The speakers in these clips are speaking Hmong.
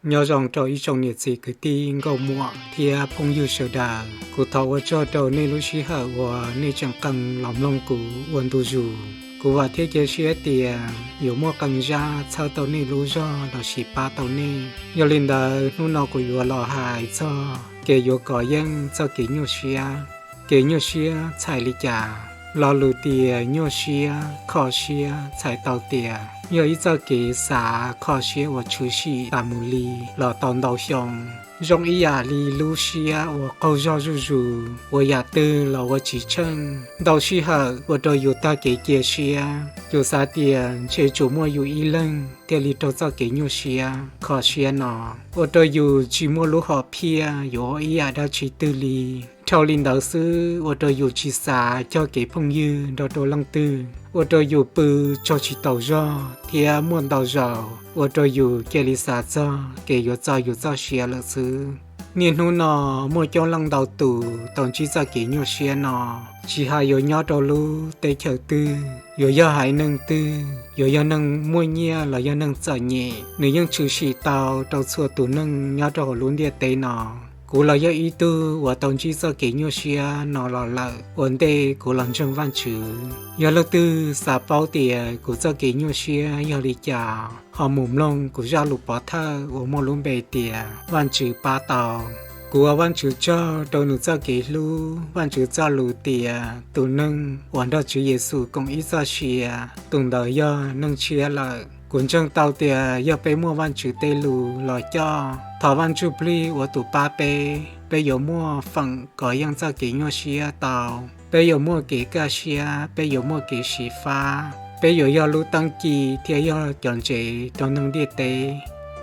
Nyob zoo rau ib tsoom niam txiv kwv tij nkauj muam thiab phooj ywg sawv daws. Kuv thov ua tsaug rau nej lub sij hawm uas nej tseem qee los mloog kuv ua ntu zus. Kuv vam thiab cia siab tias yuav muaj qee zaj txhawb tau nej lub zog lossis pab tau nej. Yog li ntawd hnub no kuv yuav los hais txog kev yuav kov yeej txoj kev nyuaj siab. Kev nyuaj siab txhais li cas? Lo lus tias nyuaj siab, kho siab txhais tau tias yog ib txoj kev xav kho siab uas tshwm sim tas mus li los tau ntau xyoo. Zoo ib yam li lub siab uas qaug zog zuj zus, ua yam twg los ua tsis tsheej. Ntau sij hawm ua rau yus tag kev cia siab, yus xav tias ntshe tsuas muaj yus ib leeg thiaj li raug txoj kev nyuaj siab, kho siab no, ua rau yus tsis muaj lub hom phiaj yuav ua ib yam dab tsi twg li. Dhau li ntawd xwb ua rau yus tsis xav cog kev phooj ywg nrog rau leej twg, ua rau yus pw tsaug tsis taus zog thiab muaj ntau zaus ua rau yus cia li xav txog kev yuav txo yus txoj sia lawm xwb. Niaj hnub no muaj coob leej ntau tus tau ntsib txoj kev nyuaj siab no, tsis hais yuav nyob rau lub teb chaws twg, yuav yog haiv neeg twg, yuav yog neeg muaj nyiaj los yog neeg txom nyem, nws yeej tshwm sim tau rau txhua tus neeg nyob rau hauv lub ntiaj teb no. Kuv los yog ib tug uas tau ntsib txoj kev nyuaj siab no los lawm ua ntej kuv los ntseeg Vajtswv. Yog leej twg xav paub tias kuv txoj kev nyuaj siab yog li cas, ho mus mloog kuv zaj lus pov thawj uas muaj lub npe tias Vajtswv pab tau. Kuv ua Vajtswv tsaug rau nws txoj kev hlub. Vajtswv txoj lus tias tus neeg uas nrog Tswv Yexus koom ib txoj sia, tus ntawd yog neeg tshiab lawm. Kuv ntseeg tau tias yog peb muaj Vajtswv tej lus los coj, thov Vaj Ntsujplig ua tus pab peb, peb yuav muaj feem kov yeej txoj kev nyuaj siab tau. Peb yuav muaj kev kaj siab, peb yuav muaj kev xyiv fab, peb yuav yog lub teeb ci thiab yog cov ntsev rau neeg ntiaj teb.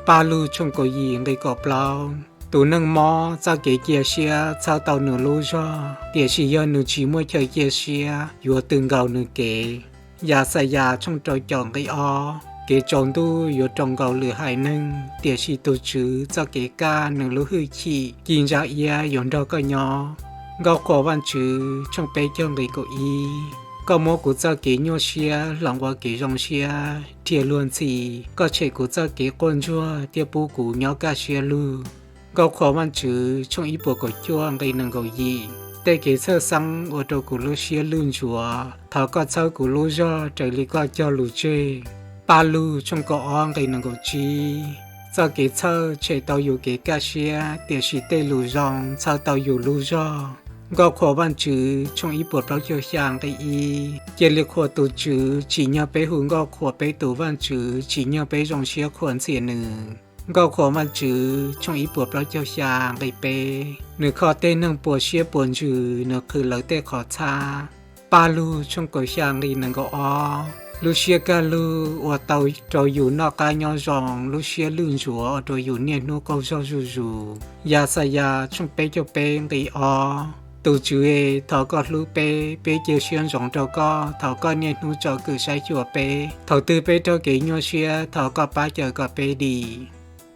Paj Lug tshooj kaum yim nqe kaum plaub. Tus neeg mob txoj kev cia siab txhawb tau nws lub zog, tiam sis yog nws tsis muaj chaw cia siab yuav tws nkaus nws kev. Yaxayas tshooj rau caum nqe ob. Kev tsaus ntuj yuav rau nkaus lwm haiv neeg, tiam sis tus Tswv txoj kev kaj nws lub hwj chim ci ntsa iab yuav nrog koj nyob. Nkauj Qhuas Vajtswv tshooj peb caug nqe kaum ib. Koj muab kuv txoj kev nyuaj siab hloov ua kev zoo siab, dhia luag ntxhi. Koj tshem kuv txoj kev quaj ntsuag thiab pub kuv nyob kaj siab lug. Nkauj Qhuas Vajtswv tshooj ib puas kaum cuaj nqe nees nkaum yim. Tej kev txhawj xeeb ua rau kuv lub siab lwj ntsuav, thov koj txhawb kuv lub zog raws li koj cog lus tseg. Paj Lug tshooj kaum ob nqe nees nkaum tsib. Txoj kev txhawj tshem tau yus kev kaj siab, tiam sis tej lus zoo txhawb tau yus lub zog. Nkauj Qhuas Vajtswv tshooj ib puas plaub caug xya nqe ib. Cia li qhuas tus Tswv tsim nyog peb hu nkauj qhuas peb tus Vajtswv tsim nyog peb zoo siab qhuas ntxhias nws. Nkauj Qhuas Vajtswv tshooj ib puas plaub caug xya nqe peb. Nws kho tej neeg puas siab puas ntsws, nws qhwv lawv tej qhov txhab. Paj Lug tshooj kaum xya nqe nees nkaum ob. Lub siab kaj lug ua tau rau yus noj qab nyob zoo, lub siab lwj ntsuav ua rau yus niaj hnub qaug zog zuj zus. Yaxayas tshooj peb caug peb nqe ob. Tus Tswv es, thov koj hlub peb, peb cia siab ntsoov rau koj, thov koj niaj hnub tsom kwm saib xyuas peb. Thaum twg peb raug kev nyuaj siab, thov koj pab cawm kom peb dim.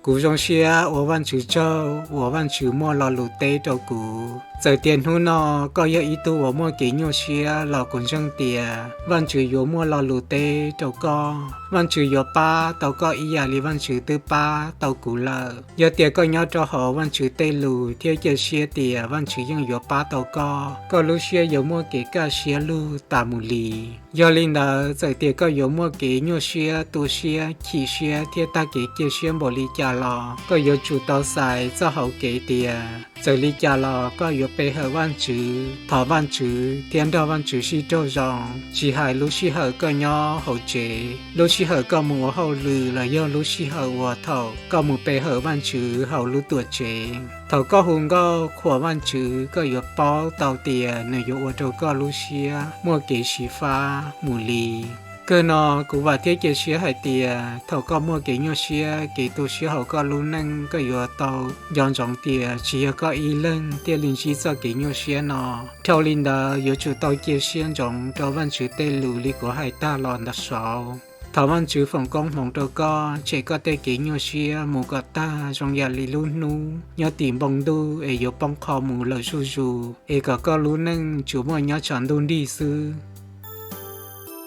Kuv zoo siab ua Vajtswv tsaug uas Vajtswv muaj lo lus teb rau kuv. Txawm tias hnub no koj yog ib tug uas muaj kev nyuaj siab los kuv ntseeg tias Vajtswv yuav muaj lo lus teb rau koj. Vajtswv yuav pab tau koj ib yam li Vajtswv twb pab tau kuv lawm. Yog tias koj nyob rau hauv Vajtswv tej lus thiab cia siab tias Vajtswv yeej yuav pab tau koj, koj lub siab yuav muaj kev kaj siab lug tas mus li. Yog li ntawd, txawm tias koj yuav muaj kev nyuaj siab, tu siab, chim siab thiab tag kev cia siab npaum li cas los koj yuav tsum tau xaiv txoj hauv kev tias txawm li cas los koj yuav pe hawm Vajtswv, thov Vajtswv thiab nrog Vajtswv sib raug zoo, tsis hais lub sij hawm koj nyob hauv tsev, lub sij hawm koj mus ua hauj lwm los yog lub sij hawm uas thaum koj mus pe hawm Vajtswv hauv lub tuam tsev. Thaum koj hu nkauj qhuas Vajtswv, koj yuav paub tau tias nws yuav ua rau koj lub siab muaj kev xyiv fab mus li. Kawg no, kuv vam thiab cia siab hais tias thaum koj muaj kev nyuaj siab, kev tu siab hauv koj lub neej, koj yuav tau nco ntsoov tias tsis yog koj ib leeg thiaj li ntsib txoj kev nyuaj siab no. Dhau li ntawd, yuav tsum tau cia siab ntsoov rau Vajtswv tej lus li kuv hais tag los ntawm saud. Thov Vajtswv foom koob hmoov rau koj, tshem koj tej kev nyuaj siab mus kom tag zoo yam li lub hnub nyob tim npoo ntuj es yuav poob qho mus lawm zuj zus, es kom koj lub neej tsuas muaj nyob tshav ntuj nrig xwb.